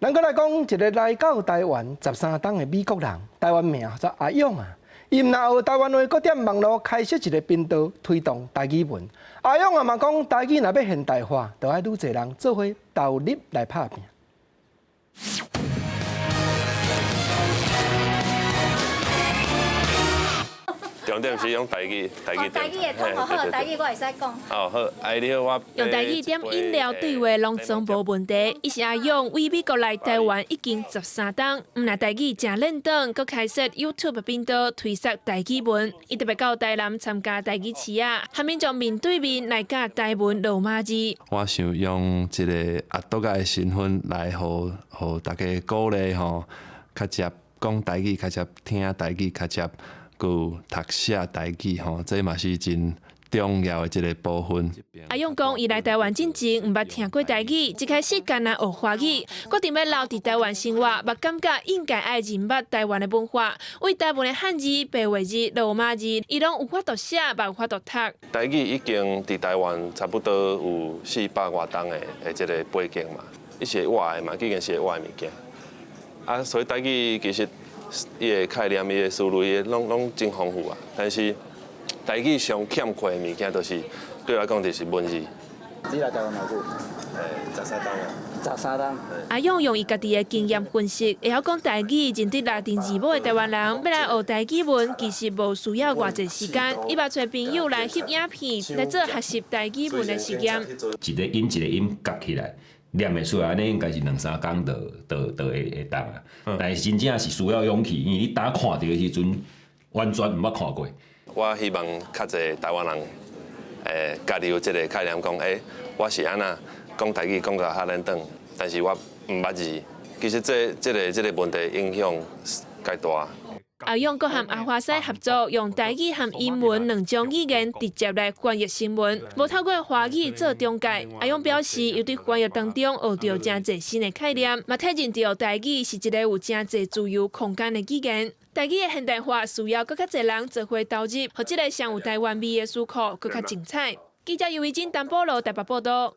咱閣來講一个來到台灣13冬的美國人，台灣名叫做阿勇啊。伊毋但學台灣話，閣佇網路開設一个頻道，推動台語文。阿勇啊嘛講，台語若欲現代化，就愛愈濟人做伙投入來拍拚。重點是用台語，台語台語會通好，台語我會使講。哦好，哎你好，我用台語點飲料對話攏總無問題。伊是阿勇，為美國來台灣已經13冬，毋但台語誠輪轉，閣開設 YouTube 頻道推廣台語文。伊特別到台南參加台語市仔，和民眾面對面來教台文羅馬字。我想用一个阿啄仔的身份來予予大家鼓勵吼，較捷講台語，較捷聽台語，較捷閣讀寫台語吼，這嘛是真重要的一个部分。阿勇講，伊來台灣進前毋捌聽過台語，一開始干焦學華語，決定欲留佇台灣生活，嘛感覺應該愛認捌台灣的文化，為台灣的漢字、白話字、羅馬字，伊攏有法度寫，嘛有法度讀。台語已經佇台灣差不多有400外冬的這个背景嘛，伊是會活的嘛，已經是會活的物件。啊，所以台語其實伊的概念、伊的思路、伊的攏攏真豐富啊。但是台語上欠缺的物件，就是對我來講就是文字。你來台灣偌久？ 13冬啊。 13冬。阿勇用伊家己的經驗分析，會曉講台語、認得拉丁字母的台灣人，欲來學台語文，其實無需要偌濟時間。伊嘛揣朋友來翕影片，來做學習台語文的實驗。一个音一个音夾起來，念會出來，按呢應該是兩三工就就就會會當啊。但是真正是需要勇氣，因為你當看著的時陣，完全毋捌看過。我希望較濟台灣人，家己有這个概念，講，欸，我是按怎講台語講甲較輪轉，但是我毋捌字。其實這這个這个問題影響較大。阿勇閣和阿華西合作，用台語和英文兩種語言直接來翻譯新聞，無透過華語做中介。阿勇表示，伊佇翻譯當中學著誠濟新的概念，嘛體認著台語是一个有誠濟自由空間的語言。台語的現代化需要閣較濟人做伙投入，予這个上有台灣味的書庫閣較精彩。記者尤維真、丹波羅台北報道。